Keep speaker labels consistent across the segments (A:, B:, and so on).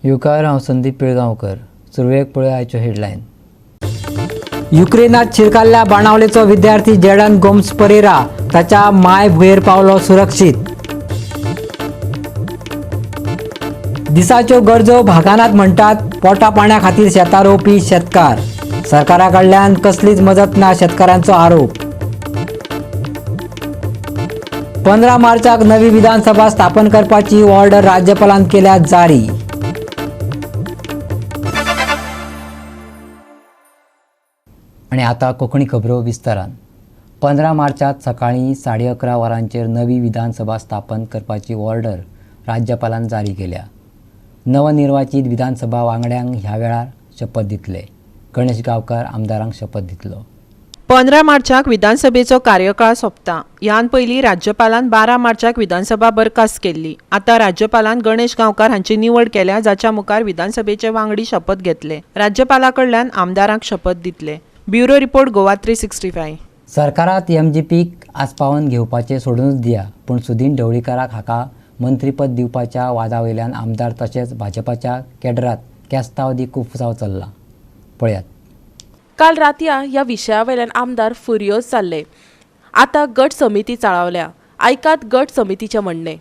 A: युकार हांव संदीप पिळगांवकर. सुरवेक पळय आयच्यो हेडलायन. युक्रेनात शिरकाल्ल्या बाणावलेचो विद्यार्थी जेडन गोम्स परेरा ताच्या माय भुंयेर पावलो सुरक्षीत. दिसाच्यो गरजो भागानात म्हणटात पोटा पाण्या खातीर शेतां रोवपी शेतकार. सरकारा कडल्यान कसलीच मजत ना शेतकारांचो आरोप. 15 मार्चाक नवी विधानसभा स्थापन करपाची ऑर्डर राज्यपालान केल्या जारी. आनी आतां कोंकणी खबरो विस्तारान. 15 मार्चाक सकाळीं 11:30 वरांचेर नवी विधानसभा स्थापन करपाची ऑर्डर राज्यपालान जारी केल्या. नवनिर्वाचित विधानसभा वांगड्यांक ह्या वेळार शपथ दितले. गणेश गांवकार आमदारांक शपथ दितलो.
B: 15 मार्चाक विधानसभेचो कार्यकाळ सोंपता. ह्यान पयलीं राज्यपालान 12 मार्चाक विधानसभा बरखास्त केल्ली. आतां राज्यपालान गणेश गांवकार हांची निवड केल्या, जाच्या मुखार विधानसभेचे वांगडी शपथ घेतले. राज्यपाला कडल्यान आमदारांक शपथ दितले. Bureau report, Goa 365.
A: सरकारात एमजीपीक आस्पावन घेवपाचें सोडूनच दिया, पूण सुदीन ढवळीकाराक हाका मंत्रीपद दिवपाच्या वादा वयल्यान आमदार तशेंच भाजपाच्या केडरात केस्तांव दी कुफसांव चल्ला. पळयात.
C: काल रातया ह्या विशया वयल्यान आमदार फुर्योज जाल्ले. आतां गट समिती चाळावल्या. आयकात गट समितीचें म्हणणें.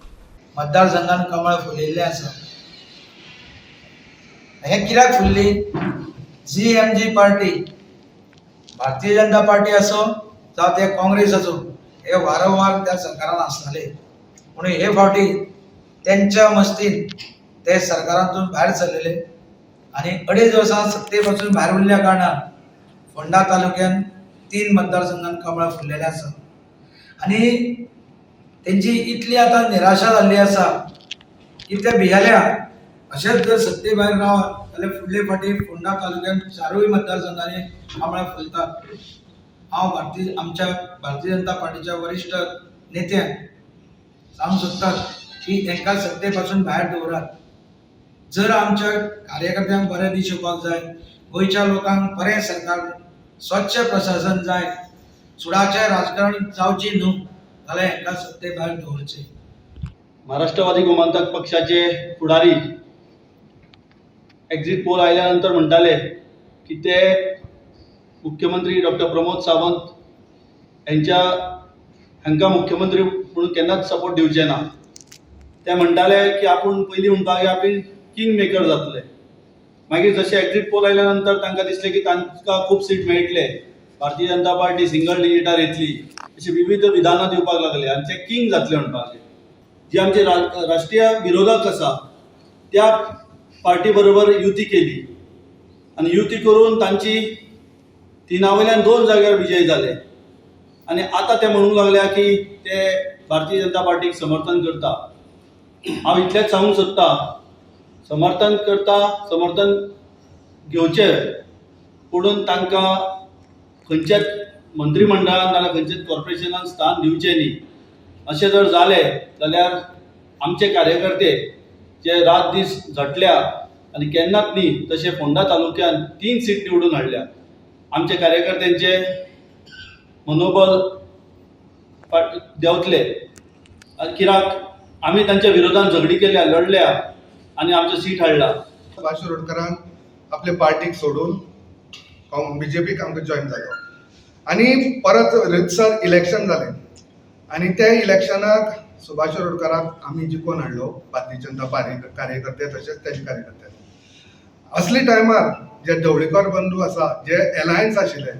D: मतदारसंघान कमळ फुलिल्लें आसा. हें कित्याक फुल्ली? G M G party, Bharatiya Janata party आसूं जावं ते काँग्रेस आसूं, हे वारंवार त्या सरकारान आसताले. म्हणून हे फावटी तेंच्या मस्तीन ते सरकारांतून भायर सरलेले आनी 2.5 वर्सां सत्ते पासून भायर उरल्या कारणान फोंडा तालुक्यान 3 मतदारसंघान कमळां फुल्लेलें आसा आनी तेंची इतली आतां निराशा जाल्ली आसा की ते भियेल्या. अशेंच जर सत्ते भायर रावत जाल्यार फुडले फावटी फोंडा तालुक्यान 4 मतदारसंघांनी कमळां फुलतात. हांव आमच्या भारतीय जनता पार्टीच्या वरिश्ठ नेत्यांक सांगूंक सोदतात की तांकां सत्ते पासून भायर दवरात. जर आमच्या कार्यकर्त्यांक बरें दीस येवपाक जाय, गोंयच्या लोकांक बरें सरकार, स्वच्छ प्रशासन जाय, सुडाचें राजकारण जावचें न्हू, जाल्यार हांकां सत्ते भायर दवरचें.
E: महाराष्ट्रवादी गोमंतक पक्षाचे फुडारी एक्झिट पोल आयल्या नंतर म्हणटाले की ते मुख्यमंत्री डॉक्टर प्रमोद सावंत हांकां मुख्यमंत्री म्हणून केन्नाच सपोर्ट दिवचे ना. ते म्हणटाले की आपूण पयलीं म्हणपाक जाय आपूण किंग मेकर जातले. मागीर जशें एक्झिट पोल आयल्या नंतर तांकां दिसलें की तांकां खूब सीट मेळटले, भारतीय जनता पार्टी सिंगल डिजिटार येतली, अशी विविध विधानां दिवपाक लागले आनी ते किंग जातले म्हणपाक. जी आमचे राष्ट्रीय विरोधक आसा त्या पार्टी बरोबर युती केली आनी युती करून तांची 3 वयल्यान 2 जाग्यार विजय जाले आनी आतां ते म्हणूंक लागल्या की ते भारतीय जनता पार्टीक समर्थन करता. हांव इतलेंच सांगूंक सोदता, समर्थन करता, समर्थन घेवचें, पुणून तांकां खंयच्याच मंत्रीमंडळान नाजाल्यार खंयच्याच कॉर्पोरेशनान स्थान दिवचें न्ही. अशें जर जालें जाल्यार आमचे कार्यकर्ते जे रात दीस झटल्या आनी केन्नाच न्ही तशें फोंडा तालुक्यान 3 सीट निवडून हाडल्या, आमचे कार्यकर्त्यांचे मनोबल देंवतले. आनी कित्याक आमी तांच्या विरोधान झगडी केल्या, लढल्या आनी आमचो सीट हाडला.
F: सुभाष शिरोडकरान आपले पार्टीक सोडून बीजेपीक आमकां जॉयन जालो आनी परत रितसर इलेक्शन जालें आनी त्या इलेक्शनाक सुभाष शिरोडकराक आमी जिखोवन हाडलो, भारतीय जनता पार्टी कार्यकर्ते तशेंच तेजे कार्यकर्ते. असले टायमार जे ढवळीकर बंधू आसा, जे एलायन्स आशिल्ले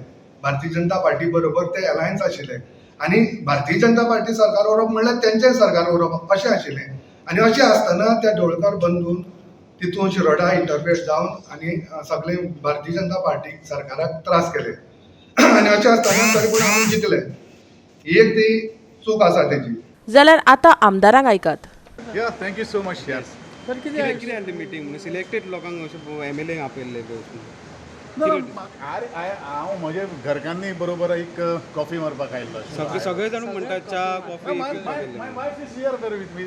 F: भारतीय जनता पार्टी बरोबर, ते एलायन्स आशिल्ले आनी भारतीय जनता पार्टी सरकार उरप म्हणल्यार तेंचें सरकार उरप अशें आशिल्लें. आनी अशें आसतना त्या ढवळीकर बंधून तितून शिरोडा इंटरफेस जावन आनी सगळे भारतीय जनता पार्टी सरकाराक त्रास केले आनी अशें आसतना तरी पूण आमी जिखले. ही एक ती चूक आसा तेजी.
C: जाल्यार आतां आमदारांक आयकात.
G: Yeah, thank you so much. Yes.
H: तर कितें कितें आसलें मिटींग? सिलेक्टेड लोकांक अशें एम एल ए आपयल्ले?
G: हांव म्हजे घरकान्नी बरोबर एक कॉफी मारपाक आयिल्लो.
H: सगळे सगळे जाण म्हणटात च्या coffee.
G: My wife is here with me,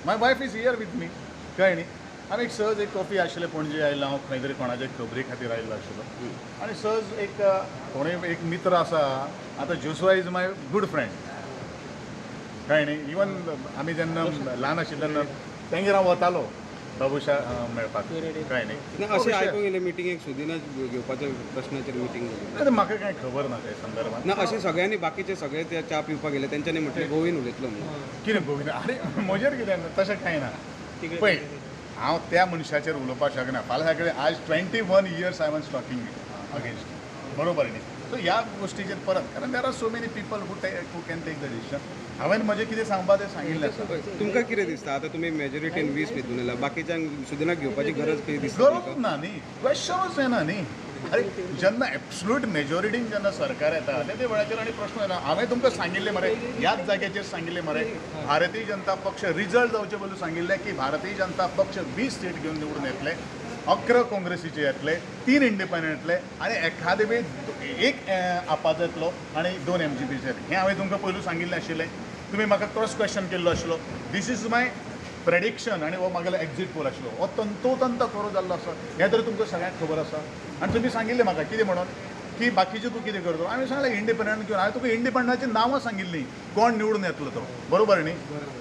G: my wife is here with me. कळ्ळें न्ही? आनी एक सहज एक कॉफी आशिल्लें, पणजे आयलो हांव खंय तरी कोणाच्या खबरी खातीर आयिल्लो आशिल्लो आनी सहज एक कोणूय एक मित्र आसा. आतां Joshua is my good friend, कळ्ळें न्ही? इवन आमी जेन्ना ल्हान आशिल्ले तेन्ना तेंगेर हांव वतालो. बाबूशा मेळपाक, कळ्ळें न्ही?
H: ना, अशें आयकूंक येयलें मिटिंगेक सुदिना घेवपाच्या प्रश्नाचेर मिटींग जाली.
G: ना, म्हाका कांय खबर ना त्या संदर्भात.
H: ना, अशें सगळ्यांनी बाकीचे सगळे ते च्या पिवपाक गेले तेंच्यांनी म्हटलें गोविंद उलयतलो म्हणून.
G: कितें गोविंद? आरे म्हजेर कितें तशें कांय ना. पळय, हांव त्या मनशाचेर उलोवपाक शकना. फाल्यां सकाळीं आज 21 years I was talking against, बरोबर न्ही? सो ह्या गोश्टीचेर परत, कारण there are so many people who can take the decision. हांवें म्हजें कितें सांगपा तें सांगिल्लें आसा.
H: तुमकां कितें दिसता आतां तुमी मेजॉरिटीन 20 हितून येयला, बाकीच्यांक सुदिनाक घेवपाची गरज कितें दिसता?
G: गरज ना न्ही, क्वेश्चनूच येना न्ही. अरे जेन्ना एब्सोल्यूट मेजॉरिटीन जेन्ना सरकार येता ते वेळाचेर आनी प्रश्न येना. हांवें तुमकां सांगिल्लें मरे, ह्याच जाग्याचेर सांगिल्लें मरे, भारतीय जनता पक्ष रिजल्ट जावचे पयलू सांगिल्लें की भारतीय जनता पक्ष 20 सीट घेवन निवडून येतले, 11 काँग्रेसीचे येतले, 3 इंडिपेंडंट येतले आनी एखादे वेळ एक आपाचो येतलो आनी 2 एमजीपीचे येतले. हें हांवें तुमकां पयलू सांगिल्लें आशिल्लें. तुमी म्हाका क्रॉस क्वेश्चन केल्लो आशिल्लो. This is my prediction आनी हो म्हागेलो एक्झीट पोल आशिल्लो. हो तंतोतंत खरो जाल्लो आसा, हें तर तुमकां सगळ्यांक खबर आसा. आनी तुमी सांगिल्लें म्हाका कितें म्हणून की बाकीचें तूं कितें करतलो. हांवें सांगलें इंडिपेंडंट घेवन, हांवें तुका इंडिपेंडंटाचीं नांवां सांगिल्लीं कोण निवडून येतलो तो, बरोबर न्ही?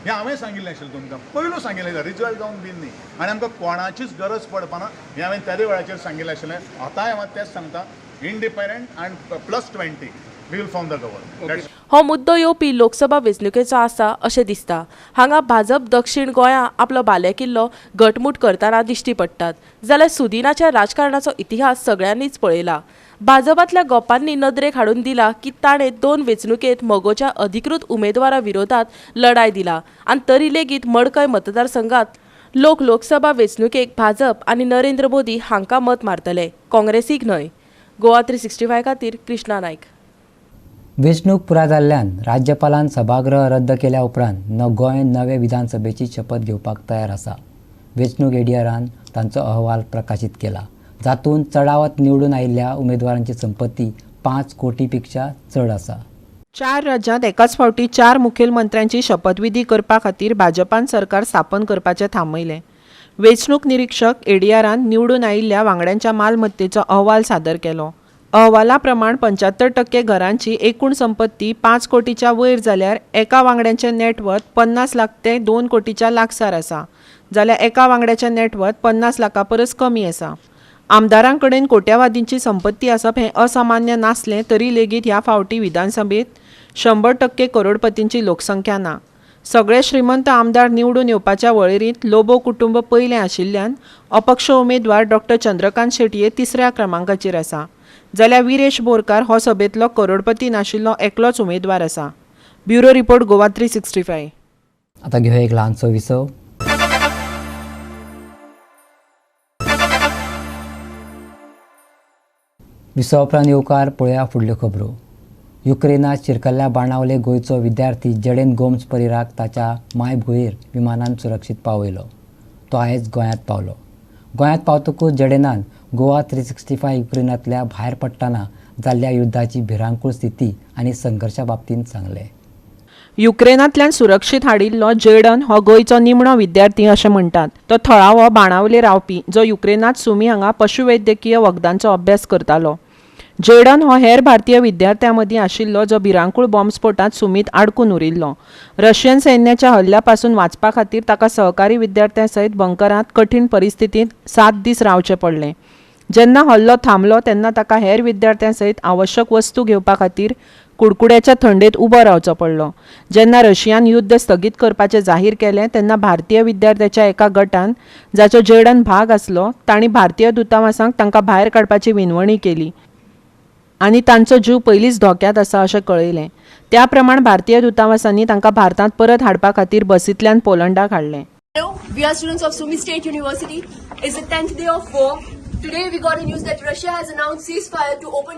G: हें हांवें सांगिल्लें आशिल्लें तुमकां, पयलू सांगिल्लें, रिजल्ट जावन बीन न्ही. आनी आमकां कोणाचीच गरज पडपाना हें हांवें त्या वेळाचेर सांगिल्लें आशिल्लें. आतांय हांव तेंच सांगता, independent and plus 20 we will form the government.
C: हो मुद्दो येवपी लोकसभा वेंचणुकेचो आसा अशें दिसता. हांगा भाजप दक्षिण गोंया आपलो बालेकिल्लो घटमूट करतना दिश्टी पडटात, जाल्यार सुदिनाच्या राजकारणाचो इतिहास सगळ्यांनीच पळयला. भाजपांतल्या गोपांनी नदरेक हाडून दिला की ताणें 2 वेंचणुकेंत मगोच्या अधिकृत उमेदवारा विरोधात लढाय दिला आनी तरी लेगीत मडकय मतदारसंघात लोक लोकसभा वेंचणुकेक भाजप आनी नरेंद्र मोदी हांकां मत मारतले, काँग्रेसीक न्हय. गोवा 365 खातीर कृष्णा नायक.
A: वेंचणूक पुराय जाल्ल्यान राज्यपालान सभागृह रद्द केल्या उपरांत गोंय नवे विधानसभेची शपथ घेवपाक तयार आसा. वेंचणूक एडीआरान तांचो अहवाल प्रकाशीत केला, जातूंत चडावत निवडून आयिल्ल्या उमेदवारांची संपत्ती 5 कोटी पेक्षा चड आसा.
B: 4 राज्यांत एकाच फावटी 4 मुखेलमंत्र्यांची शपथविधी करपा खातीर भाजपान सरकार स्थापन करपाचें थांबयलें. वेंचणूक निरीक्षक एडीआरान निवडून आयिल्ल्या वांगड्यांच्या मालमत्तेचो अहवाल सादर केलो. अहवाला प्रमाण 75% घरांची एकूण संपत्ती 5 कोटीच्या वयर जाल्यार एका वांगड्याचें नेटवर्थ 50 लाख ते 2 कोटीच्या लागसार आसा, जाल्यार एका वांगड्याचें नेटवर्थ 50 लाखां परस कमी आसा. आमदारां कडेन कोट्यावादींची संपत्ती आसप हें असामान्य नासलें तरी लेगीत ह्या फावटी विधानसभेंत 100% करोडपतींची लोकसंख्या ना. सगळे श्रीमंत आमदार निवडून येवपाच्या वळेरींत लोबो कुटुंब पयलें आशिल्ल्यान अपक्ष उमेदवार डॉक्टर चंद्रकांत शेटये 3ऱ्या क्रमांकाचेर आसा, जाल्यार विरेश बोरकार हो सभेंतलो करोडपती नाशिल्लो एकलोच उमेदवार आसा. Bureau report, Goa 365.
A: आतां घेवया एक ल्हानसो विसव. विसवा उपरांत येवकार पळया फुडल्यो खबरो. युक्रेनात शिरकल्ल्या बाणावले गोंयचो विद्यार्थी जेडेन गोम्स परेराक ताच्या मायभुंयेर विमानान सुरक्षीत पावयलो. तो आयज गोंयांत पावलो. गोंयांत पावतकूच जेडेनान गोवा 365 युक्रेनांतल्या भायर पडटना जाल्ल्या युद्धाची भिरांकूळ स्थिती आनी संघर्शा बाबतींत सांगलें.
B: युक्रेनांतल्यान सुरक्षीत हाडिल्लो जेडन हो गोंयचो निमणो विद्यार्थी अशें म्हणटात. तो थळावो बाणावले रावपी, जो युक्रेनांत सुमी हांगा पशुवैद्यकीय वखदांचो अभ्यास करतालो. जेडन हो हेर भारतीय विद्यार्थ्यां मदीं आशिल्लो जो भिरांकूळ बॉम्बस्फोटांत सुमीत आडकून उरिल्लो. रशियन सैन्याच्या हल्ल्या पासून वाचपा खातीर ताका सहकारी विद्यार्थ्यां सयत बंकरांत कठीण परिस्थितींत 7 दीस रावचें पडलें. जेन्ना हल्लो थांबलो तेन्ना ताका हेर विद्यार्थ्यां सयत आवश्यक वस्तू घेवपा खातीर कुडकुड्याच्या थंडेत उबो रावचो पडलो. जेन्ना रशियान युद्ध स्थगीत करपाचें जाहीर केलें तेन्ना भारतीय विद्यार्थ्याच्या एका गटान, जाचो जेडन भाग आसलो, तांणी भारतीय दूतावासांक तांकां भायर काडपाची विनवणी केली आनी तांचो जीव पयलींच धोक्यांत आसा अशें कळयलें. त्या प्रमाण भारतीय दूतावासांनी तांकां भारतांत परत हाडपा खातीर बसींतल्यान पोलंडाक हाडलें.
I: Hello, we are students of Sumy State University. It's the 10th day of war. Today we got a news that Russia has announced ceasefire to open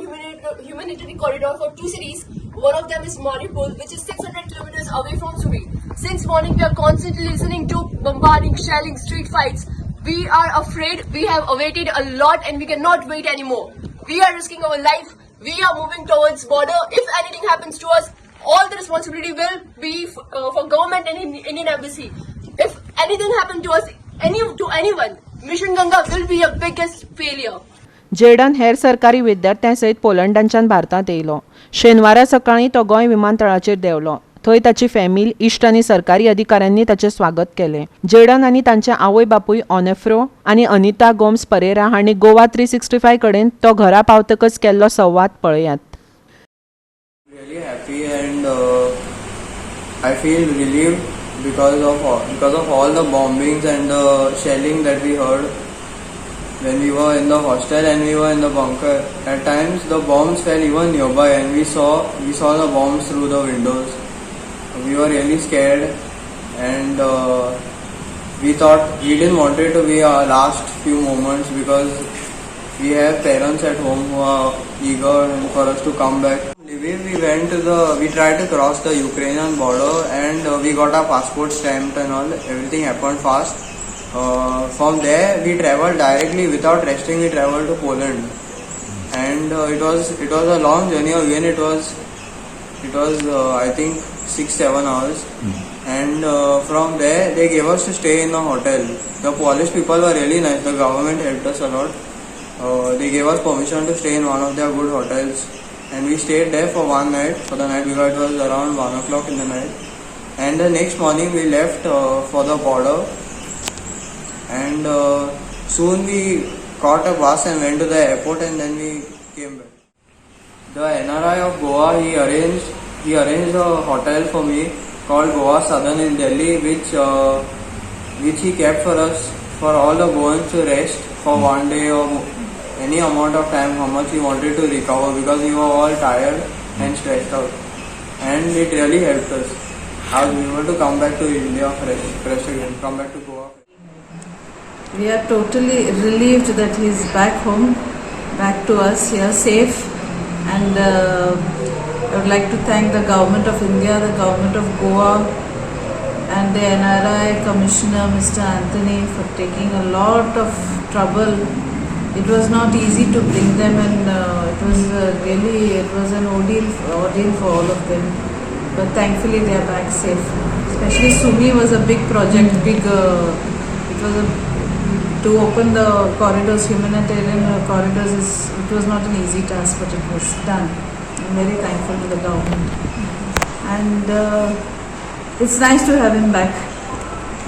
I: humanitarian corridor for 2 cities. One of them is Mariupol, which is 600 kilometers away from Sumy. Since morning we are constantly listening to bombarding, shelling, street fights. We are afraid. We have awaited a lot and we cannot wait anymore. We are risking our life. We are moving towards border. If anything happens to us, all the responsibility will be for government and Indian embassy. If anything happened to us, to anyone, Mission Ganga will be a biggest failure.
B: Jaden हेर सरकारी विद्यार्थ्यां सयत पोलंडाच्यान भारतांत येयलो. शेनवारा सकाळीं तो गोंय विमानतळाचेर देंवलो. थंय ताची फॅमिल, इश्ट आनी सरकारी अधिकाऱ्यांनी ताचें स्वागत केलें. जेडन आनी तांचे आवय बापूय ऑनेफ्रो आनी अनिता गोम्स परेरा हांणी गोवा 365 कडेन तो घरा पावतकच केल्लो संवाद पळयात.
J: Really happy and I feel relieved because of all the bombings and the shelling that we heard when we were in the hostel and we were in the bunker. At times the bombs fell even nearby and we saw the bombs through the windows. We were really scared and we thought we didn't want it to be our last few moments because we have parents at home who are eager and for us to come back. Lviv, we tried to cross the Ukrainian border and we got our passport stamped and all. Everything happened fast. From there, we traveled directly without resting. We traveled to Poland, and it was a long journey. Again, it was I think 6-7 hours. And from there, they gave us to stay in a hotel. The Polish people were really nice. The government helped us a lot. They gave us permission to stay in one of their good hotels, and we stayed there for one night. For the night, because it was around 1 o'clock in the night. And the next morning, we left for the border, and soon we caught a bus and went to the airport, and then we came back. The NRI of Goa, he arranged a hotel for me called Goa Southern in Delhi, which he kept for us, for all the Goans to rest for one day or any amount of time, how much he wanted to recover, because we were all tired and stressed out, and it really helped us. I was able to come back to India fresh, fresh again, come back to Goa.
K: We are totally relieved that he is back home, back to us here, safe. And I would like to thank the government of India, the government of Goa, and the NRI Commissioner, Mr. Anthony, for taking a lot of trouble. It was not easy to bring them, and it was really it was an ordeal for all of them. But thankfully, they are back safe. Especially Sumi was a big project, big. It was a to open the corridors, humanitarian corridors, is it was not an easy task, but it was done. I'm very thankful to the government, and it's nice to have him back.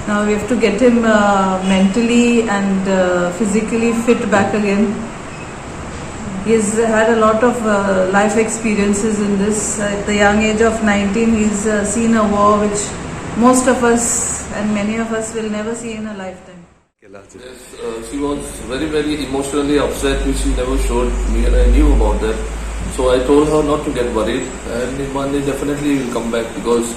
K: Now we have to get him mentally and physically fit back again. He's had a lot of life experiences in this. At the young age of 19, he's seen a war which most of us and many of us will never see in a lifetime.
L: Yes, she was very, very emotionally upset, which she never showed me, and I knew about that. So I told her not to get worried, and one day definitely he will come back because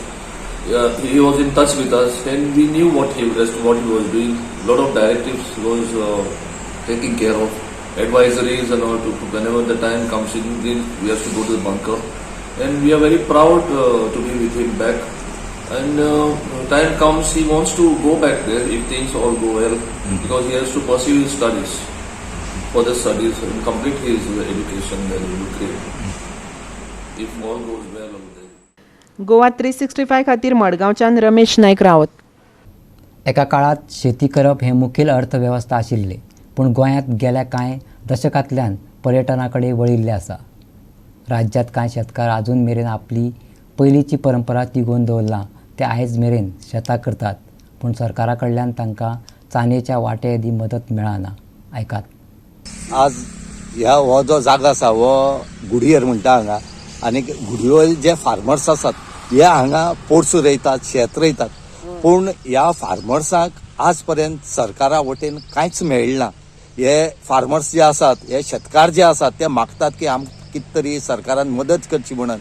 L: he was in touch with us, and we knew what he as to what he was doing. A lot of directives he was taking care of, advisories and all. To whenever the time comes in, then we have to go to the bunker, and we are very proud to be with him back. And time comes, he wants to go back there if things all go well, because he has to pursue his studies, further studies, and complete his education there in Ukraine. If all goes well over there.
B: Goa 365 खातीर मडगांवच्यान रमेश नायक रावत.
A: एका काळात शेती करप हें मुखेल अर्थवेवस्था आशिल्लें, पूण गोंयांत गेल्या कांय दशकांतल्यान पर्यटना कडेन वळिल्लें आसा. राज्यांत कांय शेतकार आजून मेरेन आपली पयलींची परंपरा तिगोवन दवरला. ते आयज मेरेन शेतां करतात, पूण सरकारा कडल्यान तांकां चानयेच्या वांटे येदी मदत मेळना. आयकात.
M: आज ह्या हो जो जागो आसा हो गुडयेर म्हणटा हांगा आनी गुडयो जे फार्मर्स आसात हे हांगा पोरसूं रोयतात, शेत रोयतात, पूण ह्या फार्मर्सांक आज पर्यंत सरकारा वटेन कांयच मेळना. हे फार्मर्स जे आसात, हे शेतकार जे आसात, ते मागतात की आमकां कितें तरी सरकारान मदत करची म्हणून.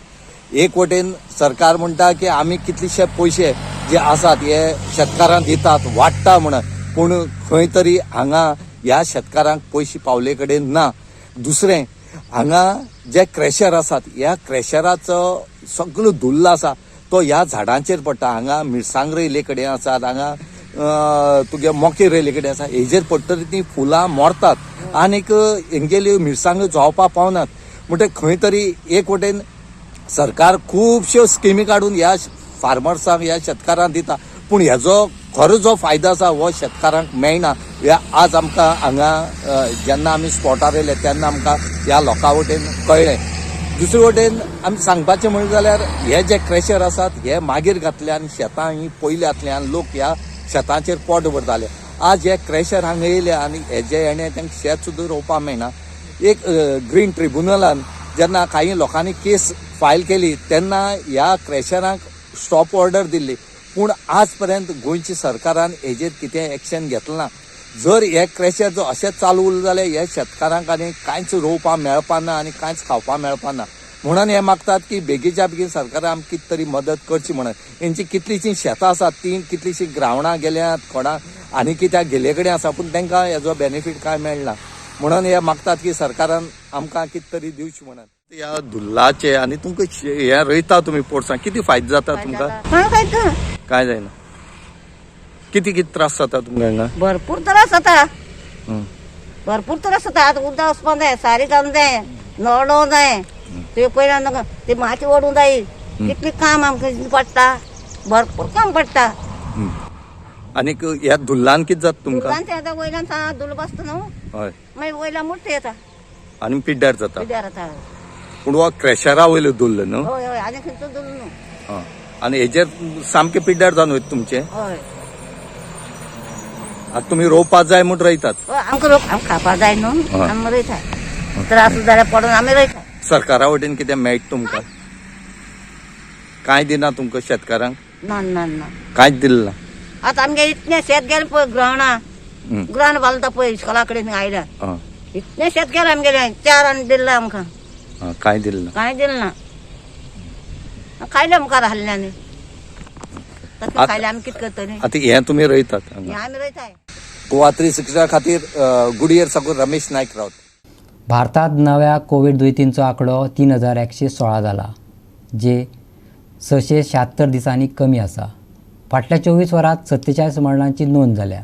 M: एक वटेन सरकार म्हणटा की आमी कितलेशे पयशे जे आसात हे शेतकारांक दितात, वाडटा म्हणून, पूण खंय तरी हांगा ह्या शेतकारांक पयशे पावले कडेन ना. दुसरें, हांगा जे क्रेशर आसात, ह्या क्रेशराचो सगळो धुल्ल आसा तो ह्या झाडांचेर पडटा. हांगा मिरसांग रोयले कडेन आसात, हांगा तुगे मोके रोयले कडेन आसा, हेजेर पडटकीर ती फुलां मरतात आनीक हेंगेल्यो मिरसांग्यो जावपाक पावनात. म्हणटकीर खंय तरी एक वटेन सरकार खुबश्यो स्किमी काडून ह्या फार्मर्सांक, ह्या शेतकारांक दिता, पूण हेजो खरो जो फायदो आसा हो शेतकारांक मेळना. ह्या आज आमकां हांगा जेन्ना आमी स्पॉटार येयले तेन्ना आमकां ह्या लोकां वटेन कळ्ळें. दुसरे वटेन आमी सांगपाचें म्हणलें जाल्यार हे जे क्रेशर आसात हे मागीर घातले आनी शेतां ही पयलीं घातली आनी लोक ह्या शेतांचेर पोट भरताले. आज हे क्रेशर हांगा येयले आनी हेजे हेणे तांकां शेत सुद्दां रोवपाक मेळना. एक ग्रीन ट्रिब्युनलान जेन्ना काही लोकांनी केस फायल केली तेन्ना ह्या क्रेशरांक स्टॉप ऑर्डर दिल्ली, पूण आज पर्यंत गोंयच्या सरकारान हेजेर कितें एक्शन घेतलें ना. जर हे क्रेशर जर अशेंच चालू उरलें जाल्यार हे शेतकारांक आनी कांयच रोवपाक मेळपा ना आनी कांयच खावपाक मेळपा ना. म्हणून हे मागतात की बेगीच्या बेगीन सरकारान आमकां कितें तरी मदत करची म्हणून. हेंची कितलीशीं शेतां आसात ती कितलीशीं ग्रावंडां गेल्यात कोणा आनी कित्याक गेल्ले कडेन आसा, पूण तांकां हेजो बेनिफीट कांय मेळना. म्हणून हे मागतात की सरकारान आमकां कितें तरी दिवचें म्हणून. ह्या धुल्लाचे आनी तुमकां हे रोयता तुमी पोरसां कितें फायदो जाता तुमकां? काय जायना. किती किती त्रास जाता तुमकां हांगा?
N: भरपूर त्रास जाता, भरपूर त्रास जाता. आतां उदक वचपाक जाय, सारी घालूंक जाय, नडोवंक जाय, तुवें पयल्यान ती माती ओडूंक जाय, कितलें काम आमकां पडटा, भरपूर काम पडटा.
M: आनीक ह्या धुल्लान कितें जाता तुमकां?
N: धुल्लान आतां वयल्यान धुल्ल बसता न्हू, मागीर वयल्यान मोडटा येता
M: आनी पिड्ड्यार जाता.
N: पिड्ड्यार जाता.
M: पूण हो क्रेशरा वयलो धुल्ल न्हू?
N: हय हय, आनी खंयचो धुल्ल न्हू.
M: आनी हेजेर सामकें पिड्ड्यार जावन वयता तुमचें?
N: हय.
M: आतां तुमी रोवपाक जाय म्हूण रोयतात?
N: आमकां रोव, आमकां खावपाक जाय न्हू, आमी रोयता. त्रास जाल्यार पडून आमी रोयता.
M: सरकारा वटेन कितें मेळटा तुमकां? कांय दिना तुमकां शेतकारांक?
N: ना ना ना,
M: कांयच दिलें ना.
N: आतां आमगे इतलें शेत गेलें पळय ग्रावंडा, ग्रावंड बालता पळय इस्कोला कडेन आयल्या, इतलें शेत गेलें आमगेलें, 4 आनी दिलें आमकां.
M: कांय दिलें ना?
N: कांय दिलें ना. खायलें मुखार हाडलें आनी खायलें आमी कितें करतलीं?
M: आतां हें तुमी रोयतात?
N: हें आमी रोयताय.
M: गोवा 360 खातीर गुडियर साकून रमेश नायक रावत.
A: भारतांत नव्या कोवीड दुयेंतींचो आंकडो 3116 जाला, जे 676 दिसांनी कमी आसा. फाटल्या 24 वरांत 47 मरणांची नोंद जाल्या.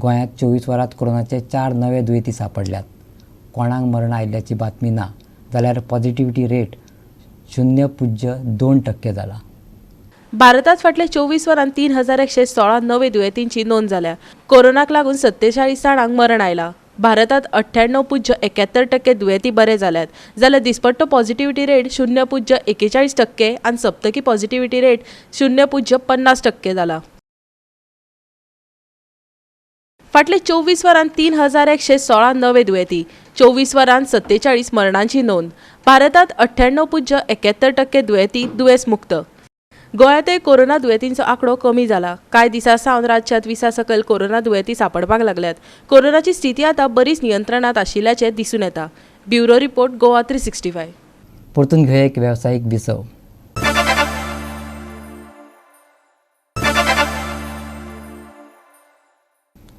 A: गोंयांत 24 वरांत कोरोनाचे 4 नवे दुयेंती सांपडल्यात. कोणाक मरण आयिल्ल्याची बातमी ना, जाल्यार पॉझिटिव्हिटी रेट 0.2% जाला.
C: भारतात फाटल्या 24 वरांत 3116 नवे दुयेंतींची नोंद जाल्या. कोरोनाक लागून 47 जाणांक मरण आयलां. भारतात 98.71% दुयेंती बरे जाल्यात, जाल्यार दिसपट्टो पॉझिटिव्हिटी रेट 0.41% आनी सप्तकी पॉझिटिव्हिटी रेट 0.50% जाला. फाटले 24 वरांत 3116 नवे दुयेंती, 24 वरांत 47 मरणांची नोंद. भारतात 98.71% दुयेंती दुयेंस मुक्त. गोंयांतय कोरोना दुयेंतींचो आंकडो कमी जाला. कांय दिसां सावन राज्यांत 20 सकयल कोरोना दुयेंती सांपडपाक लागल्यात. कोरोनाची स्थिती आतां बरीच नियंत्रणांत आशिल्ल्याचें दिसून येता. Bureau report, Goa 365.
A: परतून घेवया एक वेवसायीक विसव.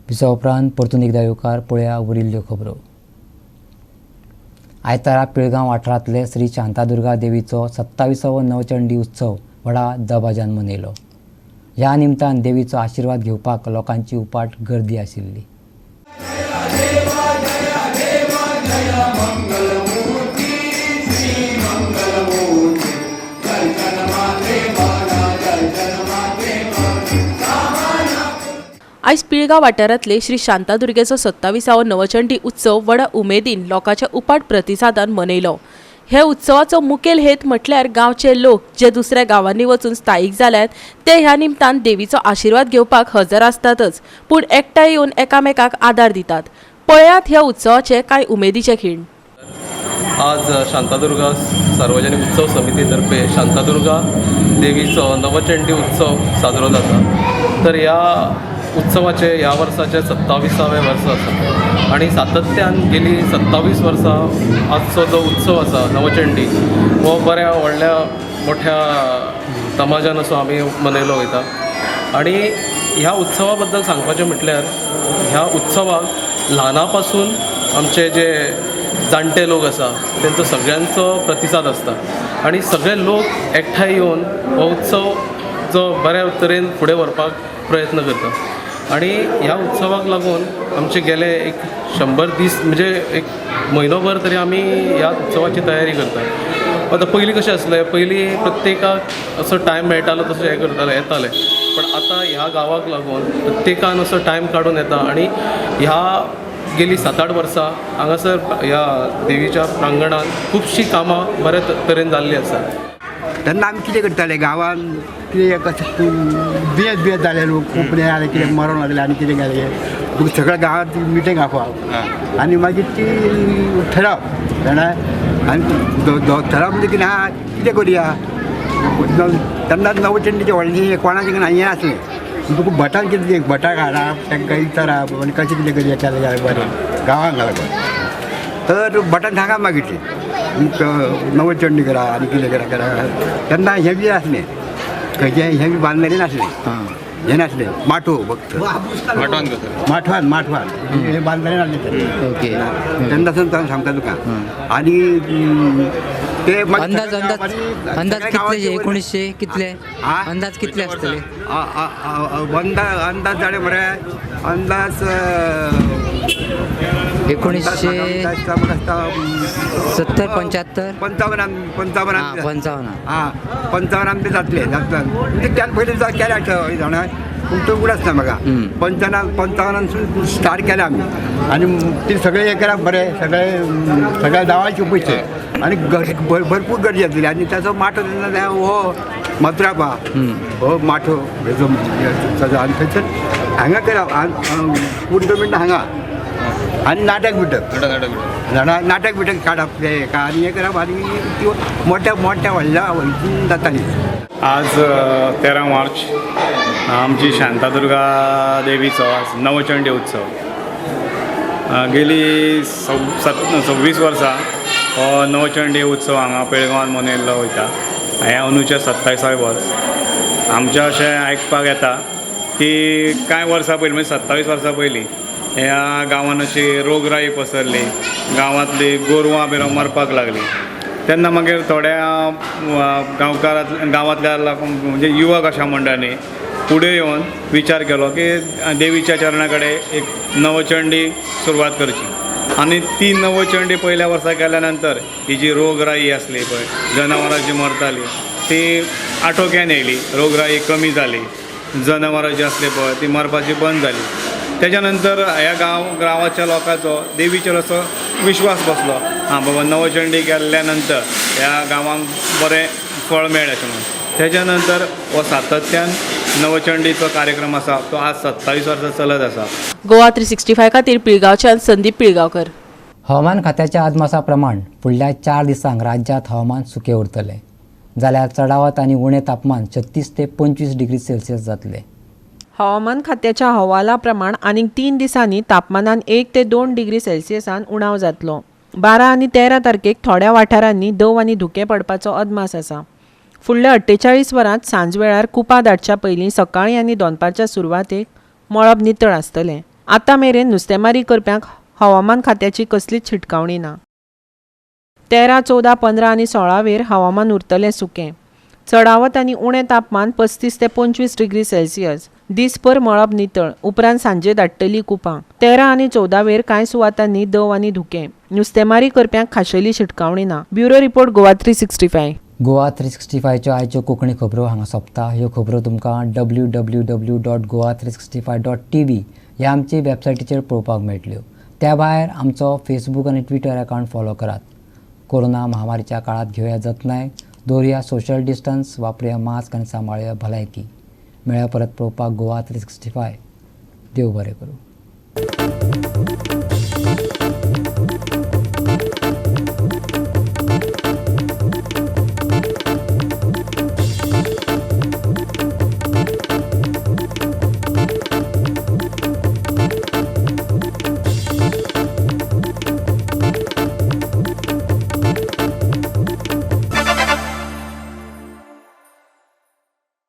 A: विसवा उपरांत परतून एकदा येवकार पळया उरिल्ल्यो खबरो. आयतारा पिळगांव वाठारांतले श्री शांतादुर्गा देवीचो 27वो नवचंडी उत्सव व्हडा दबाज्यान मनयलो. ह्या निमतान देवीचो आशिर्वाद घेवपाक लोकांची उपाट गर्दी आशिल्ली.
C: आयज पिळगांव वाठारांतले श्री शांतादुर्गेचो 27वो नवचंडी उत्सव व्हडा उमेदीन लोकांच्या उपाट प्रतिसादान मनयलो. हे उत्सवाचो मुखेल हेत म्हटल्यार गांवचे लोक जे दुसऱ्या गांवांनी वचून स्थायीक जाल्यात ते ह्या निमतान देवीचो आशिर्वाद घेवपाक हजर आसतातच, पूण एकठांय येवन एकामेकाक आदार दितात. पळयात ह्या उत्सवाचे कांय उमेदीचे खीण.
L: आज शांतादुर्गा सार्वजनिक उत्सव समितीतर्फे शांतादुर्गा देवीचो नवचंडी उत्सव साजरो जाता. तर ह्या उत्सवाचे ह्या वर्साचे 27वें वर्स आसा आनी सातत्यान गेली 27 वर्सां आजचो जो उत्सव आसा नवचंडी हो बऱ्या व्हडल्या मोठ्या तमाजान असो आमी मनयलो वयता. आनी ह्या उत्सवा बद्दल सांगपाचें म्हटल्यार ह्या उत्सवाक ल्हाना पासून आमचे जे जाणटे लोक आसा तेंचो सगळ्यांचो प्रतिसाद आसता आनी सगळे लोक एकठांय येवन हो उत्सव जो बऱ्या तरेन फुडें व्हरपाक प्रयत्न करता. आनी ह्या उत्सवाक लागून आमचे गेले एक 100 दीस म्हणजे एक म्हयनोभर तरी आमी ह्या उत्सवाची तयारी करता. आतां पयलीं कशें आसलें, पयलीं प्रत्येकाक असो टायम मेळटालो तसो हें करताले येताले, पण आतां ह्या गांवाक लागून प्रत्येकान असो टायम काडून येता आनी ह्या
O: गेली 7-8 वर्सां हांगासर ह्या देवीच्या प्रांगणांत खुबशीं कामां बऱ्या तरेन जाल्लीं आसा.
P: तेन्ना आमी कितें करताले गांवांत कितें कशें दुयेंस बियेंस जाले लोक कोंकणी आनी कितें मरोंक लागले आनी कितें जालें सगळ्या गांवांत मिटींग आपोवप आनी मागीर ती ठराव जाणा आनी ठराव म्हणजे कितें आहा कितें करुया तेन्ना नवचंडीचें व्हडलें कोणाचें हें आसलें तुका भटान कितें भटाक हाडप तांकां विचारप आनी कशें कितें करुया केलें जाल्यार बरें गांवांक घालपाक तर भटान सांगा मागीर तें नवचंडी करा आनी कितें करा करा तेन्ना हें बी आसलें खंयचें हें बी बांदलेलें नासलें हें नासलें माटो फक्त माठवान माठवान हें बांदलेलें नासलें
A: ओके
P: तेन्ना सावन सांगता तुका आनी ते
A: अंदाज अंदाज अंदाज कितले 1900 कितले अंदाज कितले आसतले
P: अंदाज अंदाज जाले मरे अंदाज
A: 1970 75
P: 55 55
A: 55
P: हां 55 आमचे जातले जातले म्हणजे त्यान पयलीं केल्या जाणा पूण तो उगडास ना म्हाका 55 स्टार्ट केलें आमी आनी ती सगळे हें केला बरें सगळे सगळ्या गांवाचे पयशे आनी भरपूर गर्दी जातली आनी ताचो माटो तेन्ना हो मथुरापा हो माटो हेजो आनी थंयसर हांगा केला पुंटो हांगा आनी नाटक बिटक जाणा नाटक बिटक काडप ते आनी हें करप आनी त्यो मोठ्या मोठ्या व्हडल्या हितून जाताली.
Q: आज 13 मार्च आमची शांतादुर्गा देवीचो आज नवचंडी उत्सव. गेली 26 वर्सां हो नवचंडी उत्सव हांगा पेडगांवान मनयल्लो वयता. हें अंदूचें 27वें वर्स. आमचें अशें आयकपाक येता की कांय वर्सां पयलीं म्हणजे 27 वर्सां पयलीं ह्या गांवान अशी रोगराई पसरली, गांवांतली गोरवां बिरवां मरपाक लागली. तेन्ना मागीर थोड्या गांवांतल्या म्हणजे युवक अशा मंडळांनी फुडें येवन विचार केलो की देवीच्या चरणा कडेन एक नवचंडी सुरवात करची आनी ती नवचंडी पयल्या वर्सा केल्या नंतर ही जी रोगराई आसली पळय, जनावरां जी मरताली ती आटोक्यान येयली, रोगराई कमी जाली, जनावरां जी आसली पळय ती मरपाची बंद जाली. तेच्या नंतर ह्या गांवाच्या लोकांचो देवीचेर असो विश्वास बसलो, आं बाबा नवचंडी केल्ल्या नंतर ह्या गांवांक बरें फळ मेळ्ळें अशें म्हणून. तेच्या नंतर हो सातत्यान नवचंडीचो कार्यक्रम आसा तो आज 27 वर्सां चलत आसा.
C: गोवा 365 खातीर पिळगांवच्यान संदीप पिळगांवकर.
A: हवामान खात्याच्या अदमासा प्रमाण फुडल्या 4 दिसांक राज्यांत हवामान सुकें उरतलें, जाल्यार चडावत आनी उणें तापमान 36 ते 25 डिग्री सेल्सियस जातलें.
B: हवामान खात्याच्या अहवाला प्रमाण आनीक 3 दिसांनी तापमानान 1 ते 2 डिग्री सेल्सियसान उणाव जातलो. 12 आनी 13 तारखेक थोड्या वाठारांनी दंव आनी धुकें पडपाचो अदमास आसा. फुडल्या 48 वरांत सांजवेळार कुपां दाटच्या पयलीं सकाळीं आनी दनपारच्या सुरवातेक मळब नितळ आसतलें. आतां मेरेन नुस्तेमारी करप्यांक हवामान खात्याची कसलीच शिटकावणी ना. 13, 14, 15 आनी 16 वेर हवामान उरतलें सुकें. चडावत आनी उणें तापमान 35 ते 25 डिग्री सेल्सियस. दीसभर मळब नितळ, उपरांत सांजे दाट्टली कुपां. 13 आनी 14 वेर कांय सुवातांनी दंव आनी धुकें. नुस्तेमारी करप्यांक खाशेली शिटकावणी ना. Bureau report, Goa 365.
A: Goa 365च्यो आयच्यो कोंकणी खबरो हांगा सोंपता. ह्यो खबरो तुमकां www.goa365.tv ह्या आमचे वेबसायटीचेर पळोवपाक मेळटल्यो. त्या भायर आमचो फेसबूक आनी ट्विटर अकावंट फॉलो करात. कोरोना महामारीच्या काळात घेवया जतनाय, दवरुया सोशल डिस्टन्स, वापरुया मास्क आनी सांबाळुया भलायकी. मेळ्या परत पळोवपाक गोवा 365. देव बरें करूं.